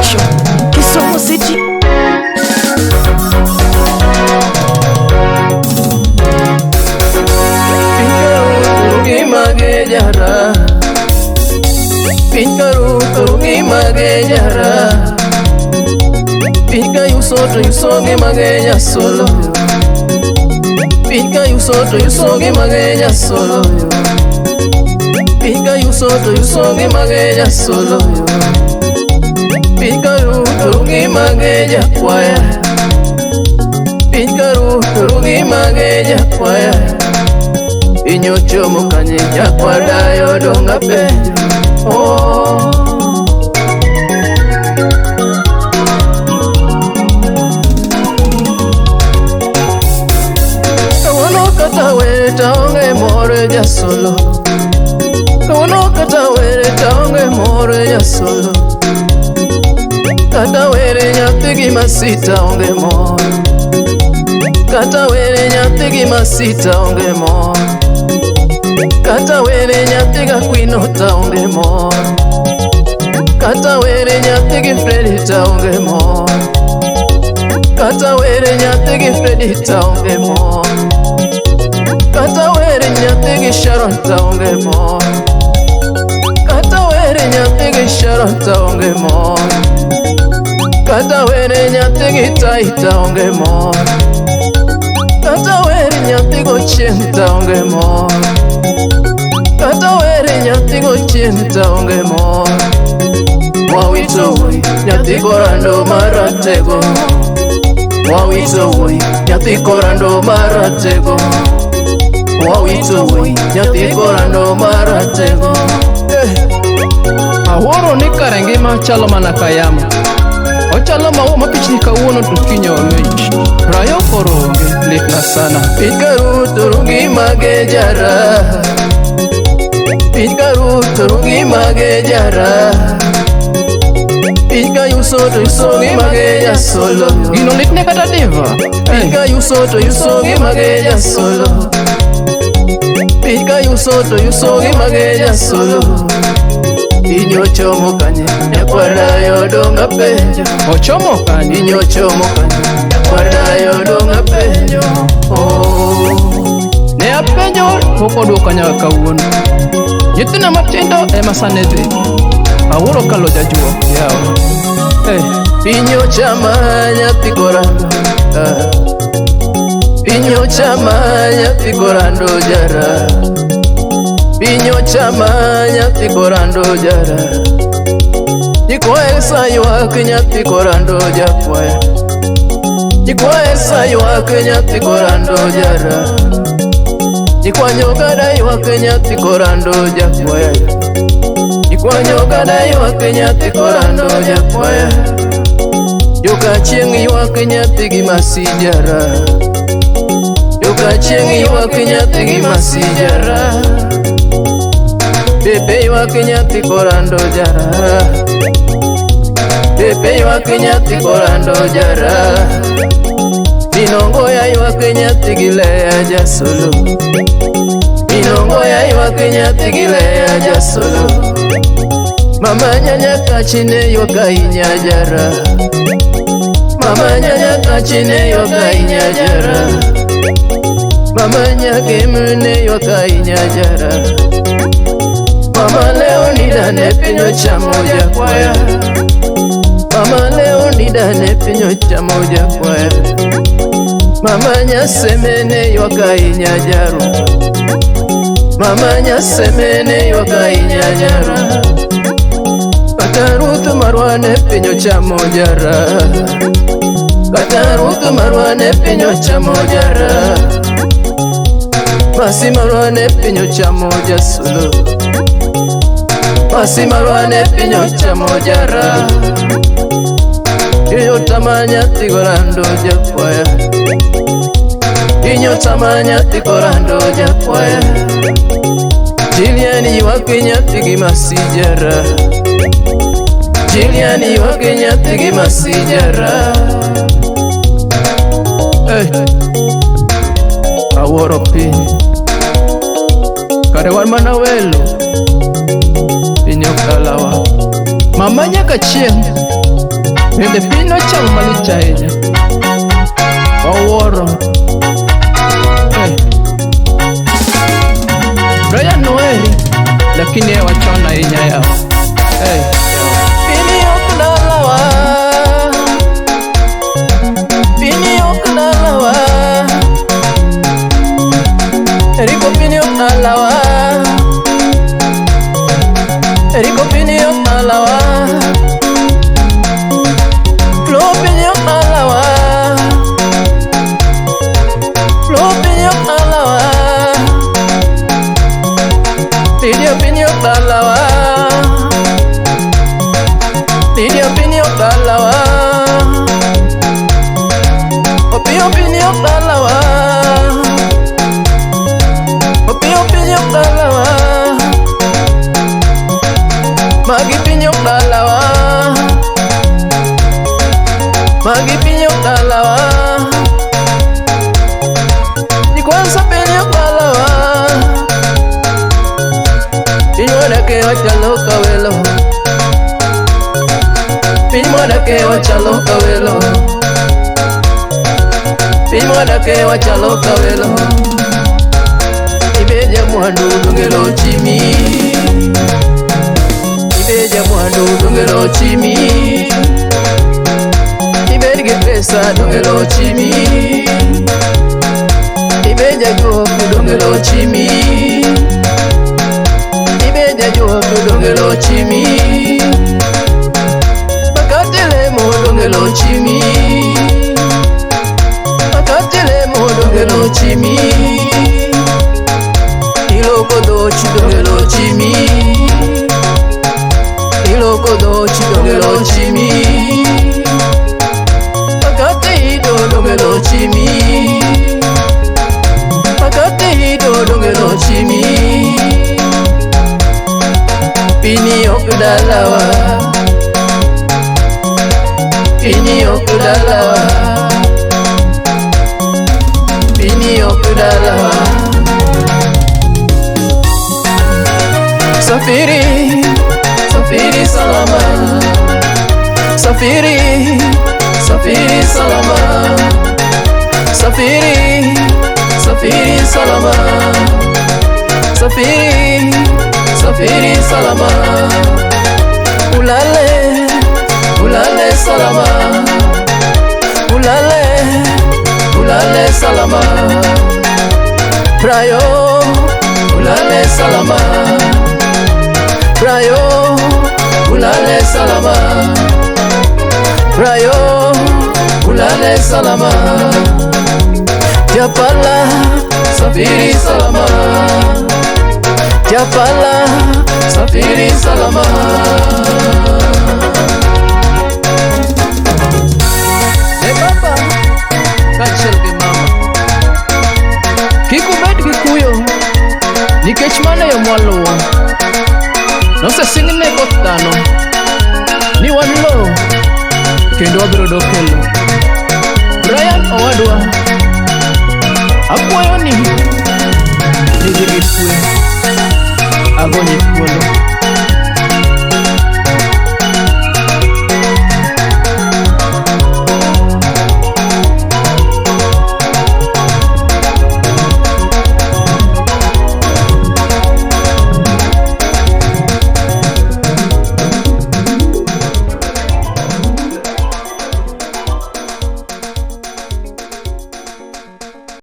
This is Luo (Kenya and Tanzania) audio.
Production, Kisumu City. Piny karu to ngima ge jara. Piny ka yuso to yuso ngima ge jasolo. Piny ka yuso to yuso ngima ge jasolo. Piny ka yuso to yuso ngima ge jasolo. Piny karu to ngima ge jakwaya. Piny karu to ngima ge jakwaya. Piny ochomo kanye jakwadayo donga penjo. Oh. Kawuono kata were taonge mor jasolo. Kawuono kata were taonge mor jasolo. Kata were nyathi gi masita onge mor. Kata were nyathi gi masita onge mor. Kata were nyathi ga Queen taonge mor. Kata were nyathi gi Freddy taonge mor. Kata were nyathi gi Freddy taonge mor. Kata were nyathi gi Sharon taonge mor. Kata were nyathi gi Sharon taonge mor. Kata were nyathi gi Tai taonge mor. Kata were nyathi go Chieng' taonge mor. Kata were nyathi go Chieng' taonge mor. Wawito wuoyi nyathi korando maratego. Wawito wuoyi nyathi korando maratego. Wawito wuoyi nyathi korando maratego. Awuoro ni kare ngima chalo mana ka yamo. Ochalo maua mapichni kawuono to kiny ong'ich. Rayo koro onge, litna sana. Piny karu to ngima ge jara. Piny karu to ngima ge jara. Piny ka yuso to yuso ngima ge jasolo. Gino litne kata diva. Piny ka yuso to yuso ngima ge jasolo. Piny ka yuso to yuso ngima ge jasolo. Piny ochomo kanye nyakwarayo donga penjo. Ochomo kanye? Piny ochomo kanye nyakwarayo donga penjo. Oh. Ne apenjo pok odwoka nyaka kawuono. Nyithindo matindo ema sani dhi. Awuoro kalo jajuok yawa. Piny ochama nyathi korando. Piny ochama nyathi korando jara. Piny ochama nyathi korando jara. Nyikwa Elsa ywak nyathi korando jakwaya. Nyikwa Elsa ywak nyathi korando jara. Nyikwa Nyogada ywak nyathi korando jakwaya. Nyikwa Nyogada ywak nyathi korando jakwaya. Joka chieng' ywak nyathi gi masijara. Joka chieng' ywak nyathi gi masijara. Pepe ywak nyathi korando jara. Pepe ywak nyathi korando jara. Minongoya ywak nyathi gi Leya jasolo. Minongoya ywak nyathi gi Leya jasolo. Mama nyanya kachine ywak ahinya jara. Mama nyanya kachine ywak ahinya jara. Mama nyakemne ywak ahinya jara. Mama Leonida ne piny ochamo jakwaya. Mama Leonida ne piny ochamo jakwaya. Mama Nyaseme ne ywak ahinya jaru. Mama Nyaseme ne ywak ahinya jara. Kata Ruth marwa ne piny ochamo jara. Kata Ruth marwa ne piny ochamo jara. Masi marwa ne piny ochamo jasolo. Masi marwa ne piny ochamo jara. Inyo tama nyathi korando jakwaya. Inyo tama nyathi korando jakwaya. Jilian ywak nyathi gi masijara. Jilian ywak nyathi gi masijara. Awuoro piny. Kare wan mana welo. Piny ok dalawa. Mama nyaka chieng'. Bende piny nochal malich ahinya. Wawuoro. Eh. Brian noheri, lakini yeye wachon ahinya yawa. Eh, yawa. Piny ok dalawa. Piny ok dalawa. Eriko piny ok dalawa. Eriko piny ok dalawa. Flo piny ok dalawa. Flo piny ok dalawa. Lydia piny ok dalawa. Lydia piny ok dalawa. Opiyo piny ok dalawa. Opiyo piny ok dalawa. Magi piny ok dalawa. Magi piny ok dalawa. Nyikwanza piny ok dalawa. Piny wadake wachalo kawelo. Piny mwadake wachalo kawelo. Piny mwadake wachalo kawelo. Ibeja mwandu dongelo chimi. Ibeja mwandu dongelo chimi. Ibed gi pesa dongelo chimi. Ibeja juok dongelo chimi. Ibeja juok dongelo chimi. Makati lemo dongelo chimi. Makati lemo dongelo chimi. Iloko dhochi dongelo chimi. Iloko dhochi dongelo chimi. Makati ido dongelo chimi. Makati ido dongelo chimi. Piny ok dalawa. Piny ok dalawa. Piny ok dalawa. Safiri, safiri salama. Safiri, safiri salama. Safiri, safiri salama. Safiri, safiri salama. Ulale, ulale salama. Ulale, ulale salama. Brayo, ulale salama. Brayo, ulale salama. Brayo, ulale salama. Japala, safiri salama. Japala, safiri salama. E baba kaachiel gi mama, kik ubed gi kuyo nikech mano e yo mwaluwo. Nosesingne koth dhano ni wan lowo kendo wabiro dok e lowo. Brian owadwa, akwayo ni idhi gi kwe, agonyi